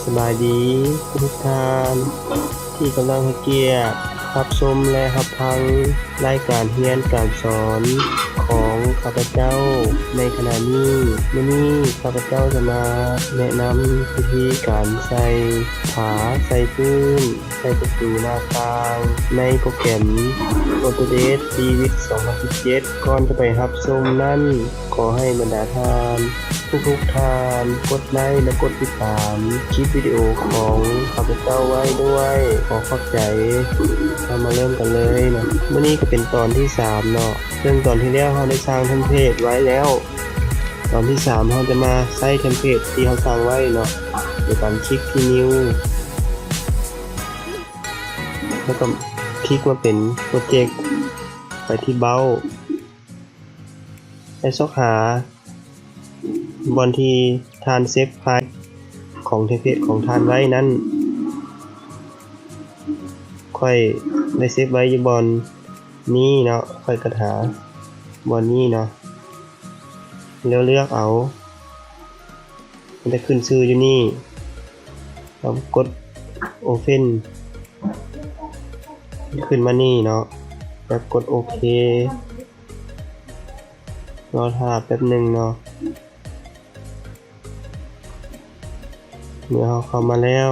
ສະບາຍດີທຸກໆທ່ານ ທີ່ກຳລັງໃຫ້ກຽດຮັບຊົມ ແລະ ຮັບຟັງລາຍການຮຽນການສອນຂອງຂ້າພະເຈົ້າໃນຂະນະນີ້. ມື້ນີ້ຂ້າພະເຈົ້າຈະມາແນະນຳວິທີການໃສ່ຝາ, ໃສ່ພື້ນ, ໃສ່ປະຕູໜ້າຕ່າງໃນໂປຣແກຣມ Autodesk Revit ສອງພັນສິບເຈັດ. ກ່ອນຈະໄປຮັບຊົມນັ້ນ, ຂໍໃຫ້ບັນດາທ່ານ ທຸກໆທ່ານ ກົດໄລ ແລະ ກົດຕິດຕາມຄລິບວິດີໂອຂອງຂ້າພະເຈົ້າໄວ້ດ້ວຍ. ຂໍຂອບໃຈ. ເຮົາມາເລີ່ມກັນເລີຍເນາະ. ມື້ນີ້ກໍເປັນຕອນທີສາມເນາະ, ເຊິ່ງຕອນທີ່ແລ້ວເຮົາໄດ້ສ້າງເທັມເພລດໄວ້ແລ້ວ. ຕອນທີສາມເຮົາຈະມາໃຊ້ເທັມເພລດທີ່ເຮົາສ້າງໄວ້ເນາະ, ໂດຍການຄລິກທີ່ New ແລ້ວກໍຄລິກມາເປັນ Project ໄປທີ່ Bulk ແລະ ຊອກຫາບ່ອນທີ່ທ່ານເຊບໄຟລ໌ຂອງເທັມເພລດຂອງທ່ານໄວ້ນັ້ນ. ຂ້ອຍໄດ້ເຊບໄວ້ຢູ່ບ່ອນນີ້ເນາະ, ຂ້ອຍກໍຫາບ່ອນນີ້ເນາະ ແລ້ວເລືອກເອົາ. ມັນຈະຂຶ້ນຊື່ຢູ່ນີ້, ເຮົາກົດ Open ຂຶ້ນມານີ້ເນາະ ແລ້ວກົດໂອເຄ. ລໍຖ້າແປັບໜຶ່ງເນາະ. ເມື່ອເຮົາເຂົ້າມາແລ້ວ,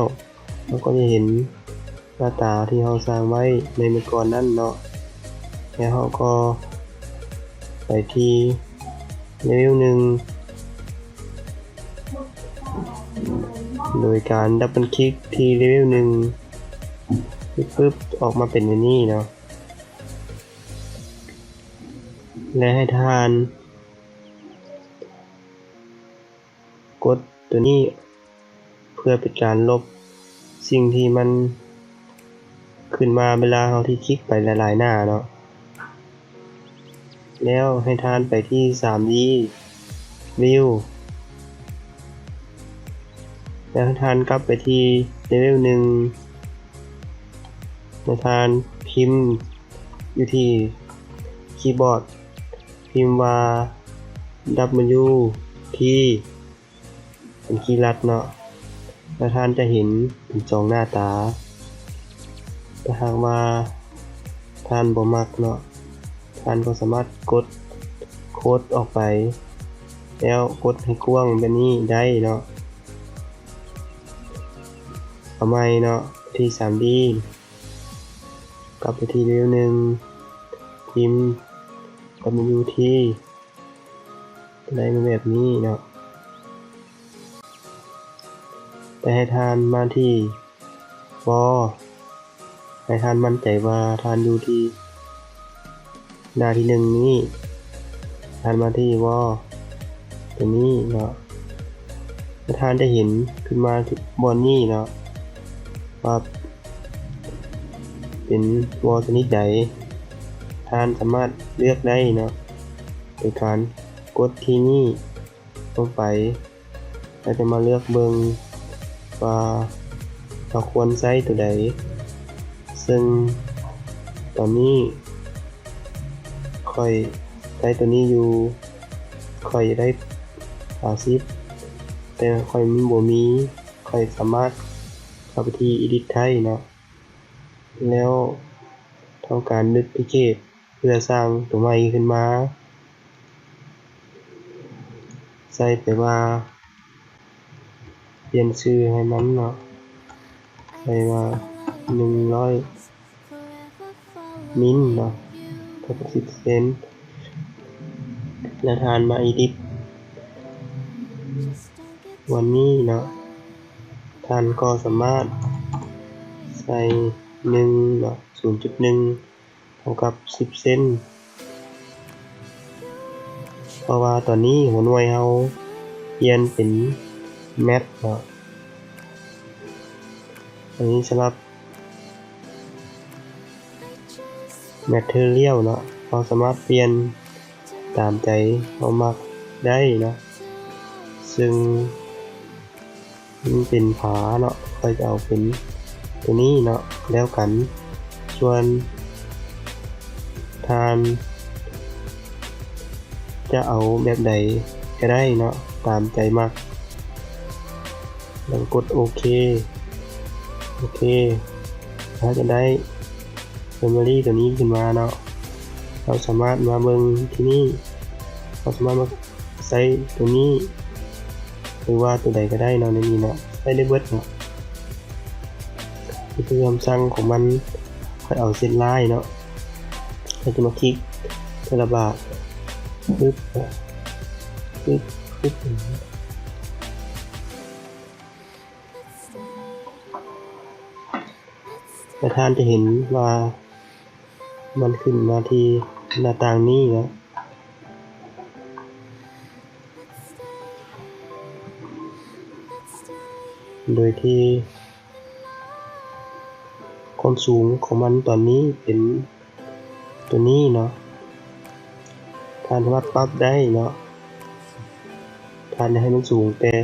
ເຮົາກໍຈະເຫັນໜ້າຕາທີ່ເຮົາສ້າງໄວ້ໃນມື້ກ່ອນນັ້ນເນາະ. ແລ້ວເຮົາກໍໄປທີ່ Level ໜຶ່ງ ໂດຍການ Double Click ທີ່ Level ໜຶ່ງ ປຶບ ອອກມາເປັນແບບນີ້ເນາະ. ແລະ ໃຫ້ທ່ານກົດຕົວນີ້ ເພື່ອເປັນການລົບສິ່ງທີ່ມັນຂຶ້ນມາເວລາເຮົາທີ່ຄລິກໄປຫຼາຍໆໜ້າເນາະ. ແລ້ວໃຫ້ທ່ານໄປທີ່ ສາມດີ View ແລ້ວໃຫ້ທ່ານກັບໄປທີ່ Level ໜຶ່ງ ແລ້ວທ່ານພິມຢູ່ທີ່ຄີບອດ ພິມວ່າ W T ເປັນຄີລັດເນາະ. ແລ້ວທ່ານຈະເຫັນເປັນສອງໜ້າຕາ. ຖ້າຫາກວ່າທ່ານບໍ່ມັກເນາະ, ທ່ານກໍສາມາດກົດໂຄດອອກໄປ ແລ້ວກົດໃຫ້ກວ້າງແບບນີ້ໄດ້ເນາະ. ເອົາໃໝ່ເນາະ, ທີ່ ສາມດີ ກັບໄປທີ່ Level ໜຶ່ງ ພິມ W T ໄດ້ມາແບບນີ້ເນາະ. ແຕ່ໃຫ້ທ່ານມາທີ່ Wall ໃຫ້ທ່ານໝັ້ນໃຈວ່າທ່ານຢູ່ທີ່ໜ້າທີໜຶ່ງນີ້, ທ່ານມາທີ່ Wall ຕົວນີ້ເນາະ. ແລ້ວທ່ານຈະເຫັນຂຶ້ນມາບ່ອນນີ້ເນາະ ວ່າເປັນ Wall ຊະນິດໃດ. ທ່ານສາມາດເລືອກໄດ້ເນາະ ໂດຍການກົດທີ່ນີ້ລົງໄປ ແລ້ວຈະມາເລືອກເບິ່ງວ່າເຮົາຄວນໃຊ້ຕົວໃດ. ເຊິ່ງຕອນນີ້ຂ້ອຍໃຊ້ຕົວນີ້ຢູ່, ຂ້ອຍຢາກໄດ້ ເກົ້າສິບ ແຕ່ຂ້ອຍມັນບໍ່ມີ. ຂ້ອຍສາມາດເຂົ້າໄປທີ່ Edit Type ເນາະ ແລ້ວທຳການ Duplicate ເພື່ອສ້າງຕົວໃໝ່ຂຶ້ນມາ. ໃສ່ໄປວ່າ ປ່ຽນຊື່ໃຫ້ມັນເນາະ, ໃສ່ວ່າ ໜຶ່ງຮ້ອຍ ມິນເນາະ ເທົ່າກັບສິບເຊັນ. ແລ້ວທ່ານມາ Edit ວັນນີ້ເນາະ, ທ່ານກໍສາມາດໃສ່ ໜຶ່ງເນາະ ສູນຈຸດໜຶ່ງ ເທົ່າກັບສິບເຊັນ. ເພາະວ່າຕອນນີ້ຫົວໜ່ວຍເຮົາປ່ຽນເປັນແມັດເນາະ. ອັນນີ້ສຳລັບ Material ເນາະ, ເຮົາສາມາດປ່ຽນຕາມໃຈເຮົາມັກໄດ້ເນາະ. ເຊິ່ງ ມັນເປັນຝາເນາະ, ຂ້ອຍຈະເອົາເປັນຕົວນີ້ເນາະ ແລ້ວກັນ. ສ່ວນທ່ານຈະເອົາແບບໃດກໍໄດ້ເນາະ ຕາມໃຈມັກ. ແລ້ວກໍກົດໂອເຄ ໂອເຄ ເຮົາຈະໄດ້ເມໂມຣີຕົວນີ້ຂຶ້ນມາເນາະ. ເຮົາສາມາດມາເບິ່ງທີ່ນີ້ ເຮົາສາມາດມາໃສ່ຕົວນີ້ ຫຼືວ່າຕົວໃດກໍໄດ້ເນາະ ໃນນີ້ເນາະ ໃສ່ໄດ້ເບິດເນາະ. ນີ້ຄືຄຳສັ່ງຂອງມັນ ຂ້ອຍເອົາເສັ້ນລາຍເນາະ. ເຮົາຈະມາຄລິກເທື່ອລະບາດ ປຶບ ປຶບ ປຶບ ແລະທ່ານຈະເຫັນວ່າມັນຂຶ້ນມາທີ່ໜ້າຕ່າງນີ້ເນາະ. ໂດຍທີ່ຄວາມສູງຂອງມັນຕອນນີ້ເປັນຕົວນີ້ເນາະ ທ່ານສາມາດປັບໄດ້ເນາະ. ທ່ານຢາກໃຫ້ມັນສູງແຕ່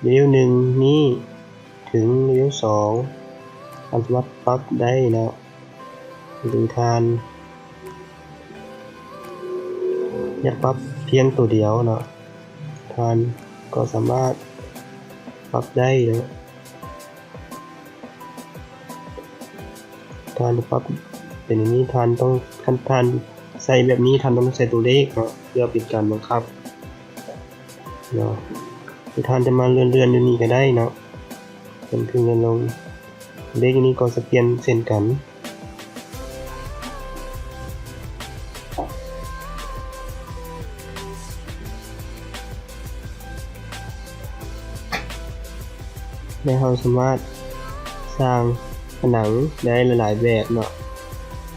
ເລເວວໜຶ່ງນີ້ເຖິງເລເວວສອງ ທ່ານສາມາດປັບໄດ້ເນາະ. ຫຼືທ່ານຢາກປັບພຽງຕົວດຽວເນາະ ທ່ານກໍສາມາດປັບໄດ້ເນາະ. ທ່ານປັບເປັນອັນນີ້ ທ່ານຕ້ອງ ຄັນທ່ານໃສ່ແບບນີ້ ທ່ານຕ້ອງໃສ່ຕົວເລກເນາະ ເພື່ອເປັນການບັງຄັບເນາະ. ຫຼືທ່ານຈະມາເລື່ອນໆຢູ່ນີ້ກໍໄດ້ເນາະ ເລື່ອນຂຶ້ນເລື່ອນລົງ. ເລກນີ້ກໍຈະປ່ຽນເຊັ່ນກັນ ແລະເຮົາສາມາດສ້າງຜະໜັງໄດ້ຫຼາຍໆແບບເນາະ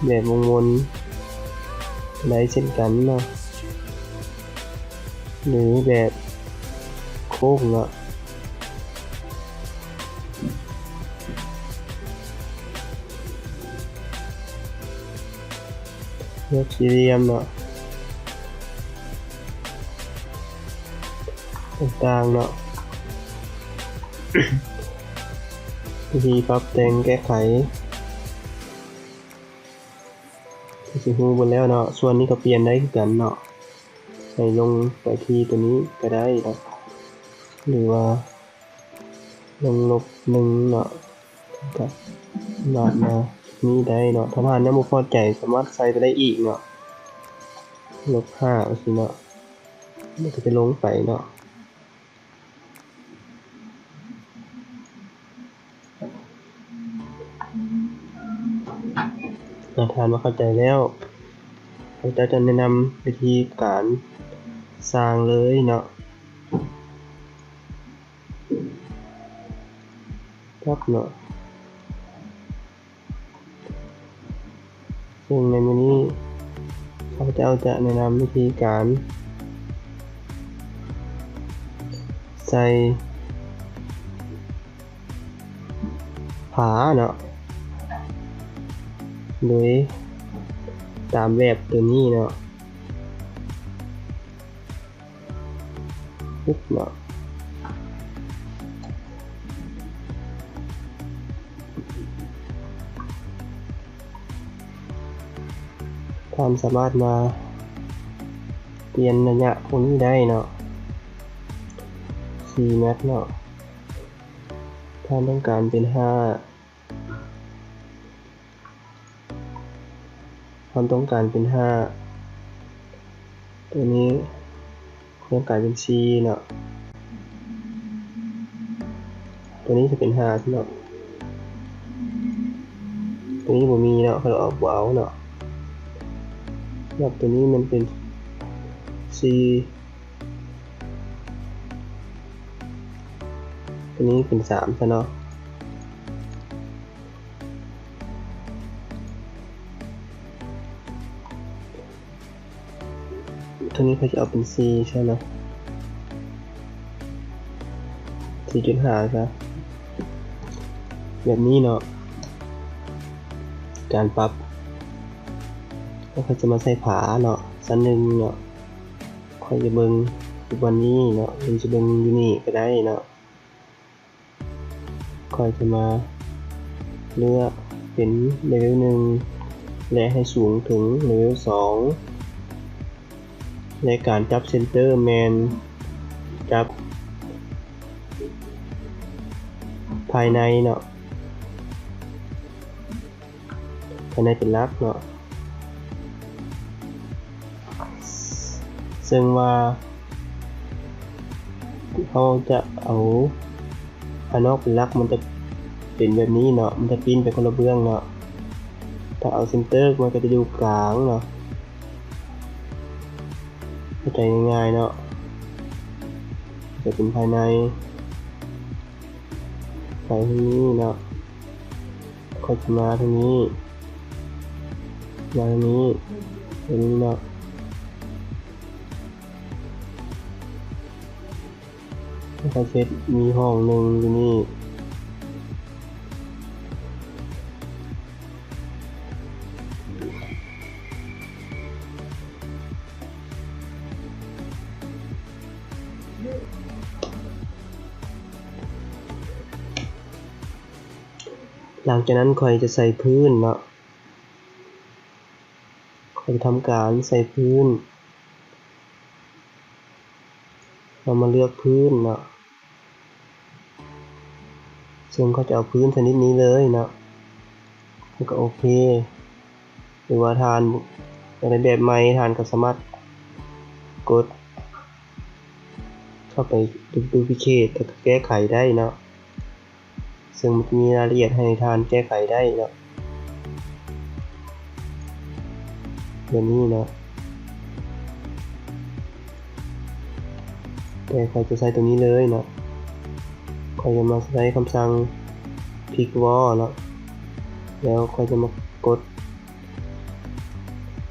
ແບບວົງມົນໄດ້ເຊັ່ນກັນເນາະ ຫຼືແບບໂຄ້ງເນາະ. ແບບສີ່ຫຼ່ຽມເນາະ ຕ່າງໆເນາະ. ວິທີປັບແຕ່ງແກ້ໄຂກໍຊິຮູ້ເບິດແລ້ວເນາະ. ສ່ວນນີ້ກໍປ່ຽນໄດ້ຄືກັນເນາະ ໃຫ້ລົງໄປທີ່ຕົວນີ້ກໍໄດ້ເນາະ ຫຼືວ່າ ລົງລົບໜຶ່ງເນາະ ກໍສາມາດມານີ້ໄດ້ເນາະ. ຖ້າທ່ານຍັງບໍ່ພໍໃຈ ສາມາດໃສ່ໄປໄດ້ອີກເນາະ ລົບຫ້າຈັ່ງຊີ້ເນາະ ມັນກໍຈະລົງໄປເນາະ. ຖ້າທ່ານວ່າເຂົ້າໃຈແລ້ວ ຂ້າພະເຈົ້າຈະແນະນຳວິທີການສ້າງເລີຍເນາະ. ປັບເນາະ ເຊິ່ງໃນມື້ນີ້ ຂ້າພະເຈົ້າຈະແນະນຳວິທີການໃສ່ ຝາເນາະ ໂດຍຕາມແບບຕົວນີ້ເນາະ ປຶບເນາະ. ທ່ານສາມາດມາປ່ຽນໄລຍະພວກນີ້ໄດ້ເນາະ ສີ່ແມັດເນາະ. ທ່ານຕ້ອງການເປັນຫ້າ ທ່ານຕ້ອງການເປັນຫ້າ ຕົວນີ້ຕ້ອງການເປັນສີ່ເນາະ ຕົວນີ້ຈະເປັນຫ້າເນາະ ຕົວນີ້ບໍ່ມີເນາະ ເຂົາເອົາ ບໍ່ເອົາເນາະ. ແລ້ວຕົວນີ້ມັນເປັນສີ່ ຕົວນີ້ເປັນສາມຊະເນາະ. ຕົວນີ້ຂ້ອຍຈະເອົາເປັນສີ່ຊະເນາະ ສີ່ຈຸດຫ້າຊະ ແບບນີ້ເນາະ. ການປັບ ແລ້ວຂ້ອຍຈະມາໃສ່ຝາເນາະ ຊັ້ນໜຶ່ງເນາະ. ຂ້ອຍຈະເບິ່ງຢູ່ບ່ອນນີ້ເນາະ ຫຼືຈະເບິ່ງຢູ່ນີ້ກໍໄດ້ເນາະ. ຂ້ອຍຈະມາເລືອກເປັນເລເວວໜຶ່ງ ແລະ ໃຫ້ສູງເຖິງເລເວວສອງ ແລະ ການຈັບເຊັນເຕີແມ່ນຈັບ ພາຍໃນເນາະ, ພາຍໃນເປັນຫຼັກເນາະ. ເຊິ່ງວ່າເຮົາຈະເອົາພາຍນອກເປັນຫຼັກ ມັນຈະເປັນແບບນີ້ເນາະ, ມັນຈະປິ່ນໄປຄົນລະເບື້ອງເນາະ. ຖ້າເອົາເຊັນເຕີ ມັນກໍຈະຢູ່ກາງເນາະ, ເຂົ້າໃຈງ່າຍໆເນາະ. ຈະເປັນພາຍໃນ ໄປທາງນີ້ເນາະ, ຂ້ອຍຈະມາທາງນີ້ ມາທາງນີ້ ເຫັນເນາະ. ຂ້ອຍເຮັດມີຫ້ອງໜຶ່ງຢູ່ນີ້. ຫຼັງຈາກນັ້ນຂ້ອຍຈະໃສ່ພື້ນເນາະ, ຂ້ອຍຈະທຳການໃສ່ພື້ນ. ເຮົາມາເລືອກພື້ນເນາະ, ເຊິ່ງຂ້ອຍຈະເອົາພື້ນຊະນິດນີ້ເລີຍເນາະ, ແລ້ວກໍໂອເຄ. ຫຼືວ່າທ່ານຢາກໄດ້ແບບໃໝ່ ທ່ານກໍສາມາດກົດເຂົ້າໄປ duplicate ແລ້ວກໍແກ້ໄຂໄດ້ເນາະ. ເຊິ່ງມັນຈະມີລາຍລະອຽດໃຫ້ທ່ານແກ້ໄຂໄດ້ເນາະ ແບບນີ້ເນາະ. ແຕ່ຂ້ອຍຈະໃຊ້ຕົວນີ້ເລີຍເນາະ, ຂ້ອຍຈະມາໃຊ້ຄຳສັ່ງ pick wall ເນາະ, ແລ້ວຂ້ອຍຈະມາກົດ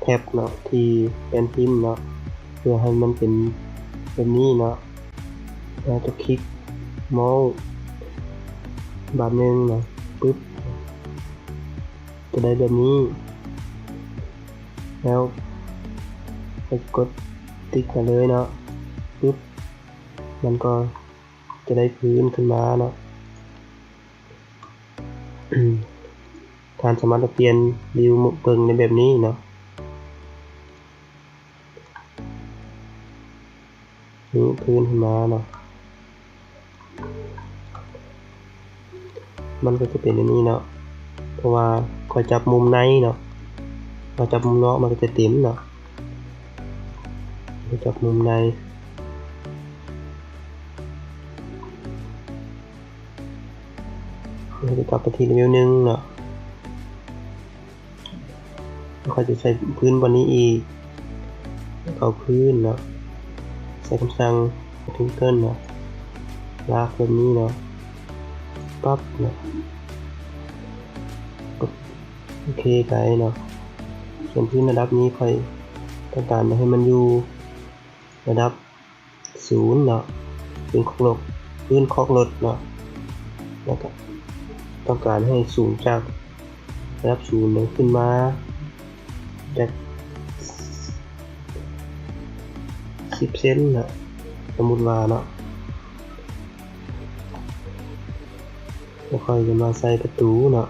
Tab ເນາະ ທີ່ແປ້ນພິມເນາະ ເພື່ອໃຫ້ມັນເປັນແບບນີ້ເນາະ. ແລ້ວຈະຄລິກເມົາສ໌ບາດໜຶ່ງເນາະ ປຶບ ຈະໄດ້ແບບນີ້. ແລ້ວໄປກົດຕິກມາເລີຍເນາະ ປຶບ ມັນກໍຈະໄດ້ພື້ນຂຶ້ນມາເນາະ. ທ່ານສາມາດມາປ່ຽນ view ເບິ່ງໃນແບບນີ້ເນາະ. ນີ້ພື້ນຂຶ້ນມາເນາະ, ມັນກໍຈະເປັນອັນນີ້ເນາະ, ເພາະວ່າຂ້ອຍຈັບມຸມໃນເນາະ, ຖ້າຈັບມຸມນອກມັນກໍຈະເຕັມເນາະ, ຂ້ອຍຈັບມຸມໃນ. ເຮົາຈະກັບໄປທີ່ເລເວວໜຶ່ງເນາະ, ແລ້ວຂ້ອຍຈະໃສ່ພື້ນບ່ອນນີ້ອີກ, ເອົາພື້ນເນາະ, ໃສ່ຄຳສັ່ງ rectangle ເນາະ, ລາກແບບນີ້ເນາະ, ປັບເນາະ, ກົດໂອເຄໄປເນາະ. ສ່ວນພື້ນລະດັບນີ້ຂ້ອຍຕ້ອງການໃຫ້ມັນຢູ່ລະດັບ ສູນເນາະ, ພື້ນຄອກລົດ, ພື້ນຄອກລົດເນາະ, ແລ້ວກະຕ້ອງການໃຫ້ສູງຈາກລະດັບສູນເນາະ ຂຶ້ນມາຈັກສິບເຊັນເນາະ, ສົມມຸດວ່າເນາະ. ແລ້ວຂ້ອຍຈະມາໃສ່ປະຕູເນາະ,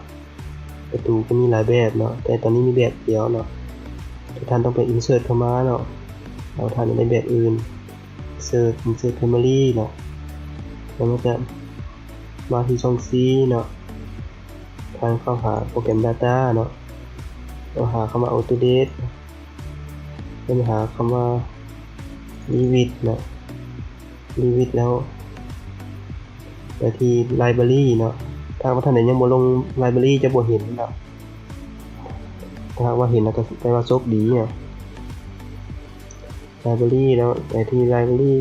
ປະຕູກໍມີຫຼາຍແບບເນາະ, ແຕ່ຕອນນີ້ມີແບບດຽວເນາະ. ແຕ່ທ່ານຕ້ອງໄປ insert ເຂົ້າມາເນາະ, ແລ້ວທ່ານຈະໄດ້ແບບອື່ນ, insert insert primary ເນາະ, ແລ້ວມັນຈະມາທີ່ຊ່ອງ C ເນາະ, ທ່ານເຂົ້າຫາໂປຣແກຣມ Data ເນາະ, ແລ້ວຫາຄຳວ່າ Autodesk ແລ້ວຫາຄຳວ່າ Revit ເນາະ. Revit ແລ້ວໄປທີ່ Library ເນາະ, ຖ້າວ່າທ່ານໃດຍັງບໍ່ລົງ Library ຈະບໍ່ເຫັນເນາະ, ຖ້າຫາກວ່າເຫັນແລ້ວກໍແປວ່າໂຊກດີເນາະ. Library ແລ້ວໄປທີ່ Library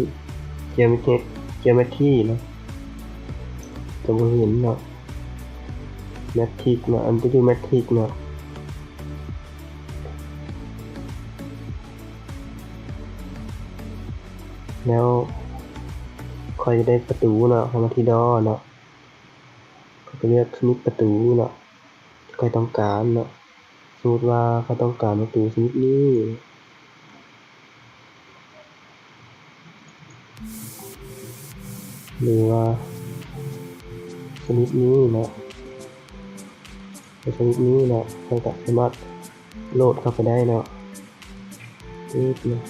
Geometry ເນາະ, ຈະບໍ່ເຫັນເນາະ. Matrix ເນາະ, ອັນໄປຢູ່ Matrix ເນາະ. ແລ້ວຂ້ອຍຈະໄດ້ປະຕູເນາະ, ເຂົ້າມາທີ່ Door ເນາະ, ຂ້ອຍກໍເລືອກຊະນິດປະຕູເນາະ ທີ່ຂ້ອຍຕ້ອງການເນາະ. ສົມມຸດວ່າຂ້ອຍຕ້ອງການປະຕູຊະນິດນີ້ ຫຼືວ່າຊະນິດນີ້ເນາະ, ຊະນິດນີ້ເນາະ, ຂ້ອຍກໍສາມາດໂຫຼດເຂົ້າໄປໄດ້ເນາະ. ປຶບເນາະ.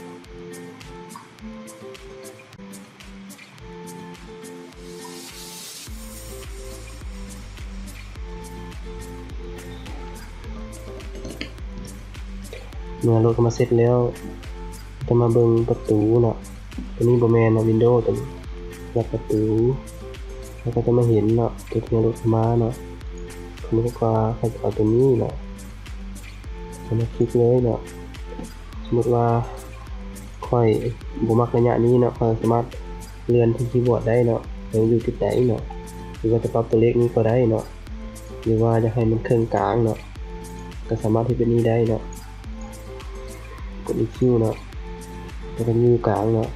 ເມື່ອໂຫຼດເຂົ້າມາເສັດແລ້ວ ຈະມາເບິ່ງປະຕູເນາະ. ຕົວນີ້ບໍ່ແມ່ນເນາະ ວິນໂດ ຕົວນີ້ ລັດປະຕູ ເຮົາກໍຈະມາເຫັນເນາະ ຕົວທີ່ໂຫຼດເຂົ້າມາເນາະ. ສົມມຸດວ່າຂ້ອຍຈະເອົາຕົວນີ້ເນາະ ເຮົາມາຄລິກເລີຍເນາະ. ສົມມຸດວ່າຂ້ອຍບໍ່ມັກໄລຍະນີ້ເນາະ ຂ້ອຍສາມາດເລື່ອນທີ່ຄີບອດໄດ້ເນາະ ໃຫ້ມັນຢູ່ຈຸດໃດເນາະ ຫຼືວ່າຈະປັບຕົວເລກນີ້ກໍໄດ້ເນາະ ຫຼືວ່າຢາກໃຫ້ມັນເຄິ່ງກາງເນາະ ກໍສາມາດເຮັດແບບນີ້ໄດ້ເນາະ. ກົດອີຄິວເນາະ ແລ້ວກໍຢູ່ກາງເນາະ.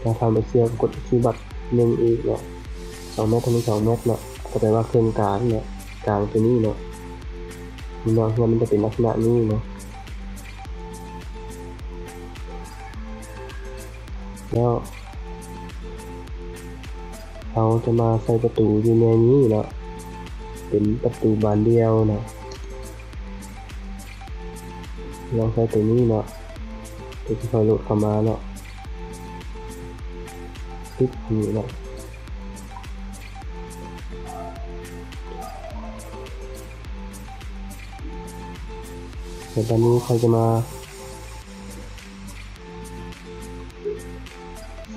ຖ້າທ່ານບໍ່ເຊື່ອ ກໍກົດອີຄິວບັກໜຶ່ງອີກເນາະ ສອງແມັດ ທັງສອງແມັດເນາະ ກໍແປວ່າເຄິ່ງກາງເນາະ ກາງຕົວນີ້ເນາະ. ເນາະ ເຮືອນມັນຈະເປັນລັກສະນະນີ້ເນາະ. ແລ້ວເຮົາຈະມາໃສ່ປະຕູຢູ່ໃນນີ້ເນາະ ເປັນປະຕູບານດຽວເນາະ. ລອງໃສ່ຕົວນີ້ເນາະ ຕົວທີ່ຂ້ອຍໂຫຼດເຂົ້າມາເນາະ ຕິດນີ້ເນາະ. ແລ້ວຕອນນີ້ຂ້ອຍຈະມາ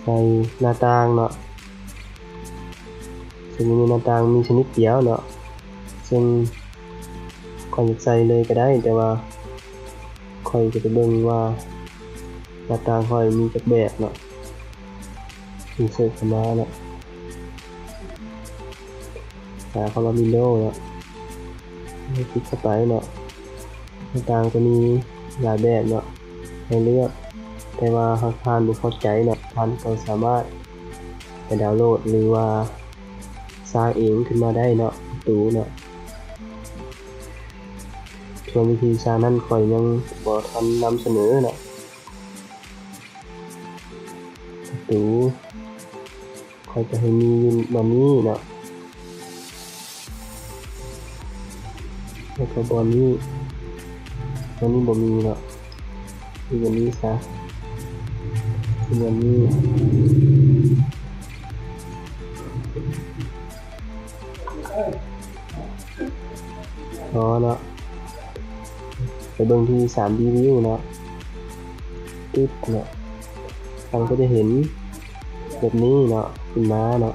ໃສ່ໜ້າຕ່າງເນາະ ເຊິ່ງຢູ່ໃນໜ້າຕ່າງມີຊະນິດດຽວເນາະ ເຊິ່ງຂ້ອຍຢາກໃສ່ເລີຍກໍໄດ້ ແຕ່ວ່າຂ້ອຍຈະໄປເບິ່ງວ່າໜ້າຕ່າງຂ້ອຍມີຈັກແບບເນາະ. ອິນເສີດເຂົ້າມາເນາະ ຫາຄຳວ່າວິນໂດເນາະ ໃຫ້ຄລິກເຂົ້າໄປເນາະ. ໜ້າຕ່າງກໍມີຫຼາຍແບບເນາະໃຫ້ເລືອກ ແຕ່ວ່າຫາກທ່ານບໍ່ພໍໃຈເນາະ ທ່ານກໍສາມາດໄປດາວໂຫຼດ ຫຼືວ່າສ້າງເອງຂຶ້ນມາໄດ້ເນາະ ປະຕູເນາະ. ສ່ວນວິທີສ້າງນັ້ນຂ້ອຍຍັງບໍ່ທັນນຳສະເໜີເນາະ. ປະຕູ ຂ້ອຍຈະໃຫ້ມີຢູ່ບ່ອນນີ້ເນາະ ແລ້ວກໍບ່ອນນີ້ ບ່ອນນີ້ບໍ່ມີເນາະ ຢູ່ບ່ອນນີ້ຊະ ຢູ່ບ່ອນນີ້ ພໍເນາະ. ໄປເບິ່ງທີ່ສາມດີວິວເນາະ ຕຶບເນາະ ທ່ານກໍຈະເຫັນແບບນີ້ເນາະ ຂຶ້ນມາເນາະ.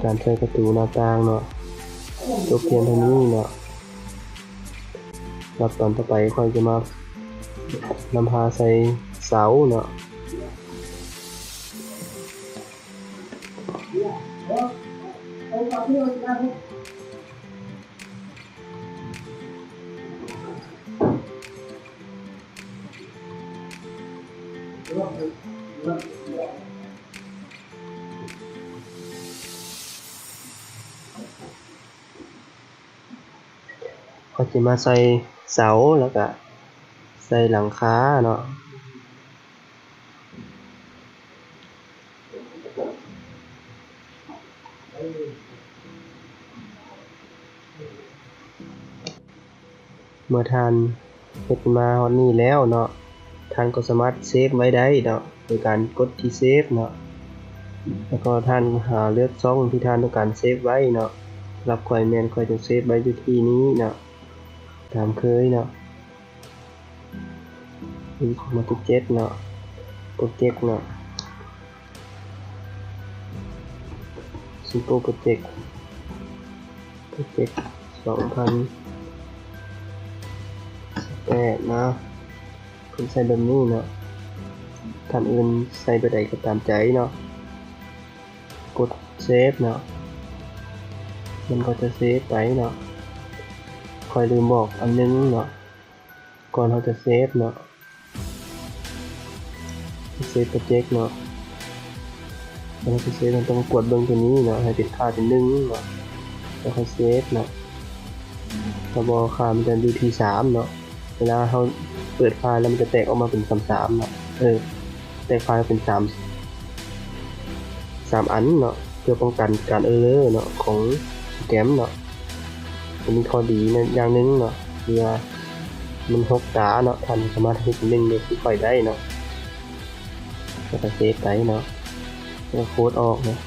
ການໃສ່ປະຕູໜ້າຕ່າງເນາະ ຈົບພຽງເທົ່ານີ້ເນາະ. ລະຕອນຕໍ່ໄປຂ້ອຍຈະມານຳພາໃສ່ເສົາເນາະ. ເຮົາຈະມາໃສ່ເສົາ ແລ້ວກະໃສ່ຫຼັງຄາເນາະ. ເມື່ອທ່ານເຮັດມາຮອດນີ້ແລ້ວເນາະ, ທ່ານກໍສາມາດເຊບໄວ້ໄດ້ເນາະ ໂດຍການກົດທີ່ເຊບເນາະ. ແລ້ວກໍທ່ານຫາເລືອກຊ່ອງທີ່ທ່ານຕ້ອງການເຊບໄວ້ເນາະ. ສຳລັບຂ້ອຍແມ່ນຂ້ອຍຈະເຊບໄວ້ຢູ່ທີ່ນີ້ເນາະ ຕາມເຄີຍເນາະ. ອີກ ໂປຣເຈັກເນາະ ໂປຣເຈັກເນາະ ຊິມເປິນໂປຣເຈັກ ໂປຣເຈັກສອງພັນສິບແປດເນາະ. ເພິ່ນໃສ່ແບບນີ້ເນາະ ທ່ານອື່ນໃສ່ແບບໃດກໍຕາມໃຈເນາະ. ກົດເຊບເນາະ ມັນກໍຈະເຊບໄປເນາະ. ຂ້ອຍລືມບອກອັນໜຶ່ງເນາະ ກ່ອນເຮົາຈະເຊບເນາະ ເຊບໂປຣເຈັກເນາະ ກ່ອນເຮົາຈະເຊບ ເຮົາຕ້ອງກວດເບິ່ງຕົວນີ້ເນາະ ໃຫ້ເປັນຄ່າເປັນໜຶ່ງເນາະ ແລ້ວຄ່ອຍເຊບເນາະ. ຖ້າບໍ່ ຄ່າມັນຈະຢູ່ທີ່ສາມເນາະ. ເວລາເຮົາເປີດໄຟລ໌ແລ້ວ ມັນຈະແຕກອອກມາເປັນສາມສາມເນາະ ເອີ ແຕກໄຟລ໌ເປັນສາມ ສາມອັນເນາະ ເພື່ອປ້ອງກັນການເອີເຣີເນາະ ຂອງໂປຣແກຣມເນາະ. ມັນມີຂໍ້ດີນະ ຢ່າງໜຶ່ງເນາະ ທີ່ວ່າມັນຫົກຕາເນາະ ທ່ານສາມາດເຮັດໜຶ່ງແບບຄືຂ້ອຍໄດ້ເນາະ. ແລ້ວກໍເຊບໄປເນາະ ແລ້ວກໍໂຄດອອກເນາະ.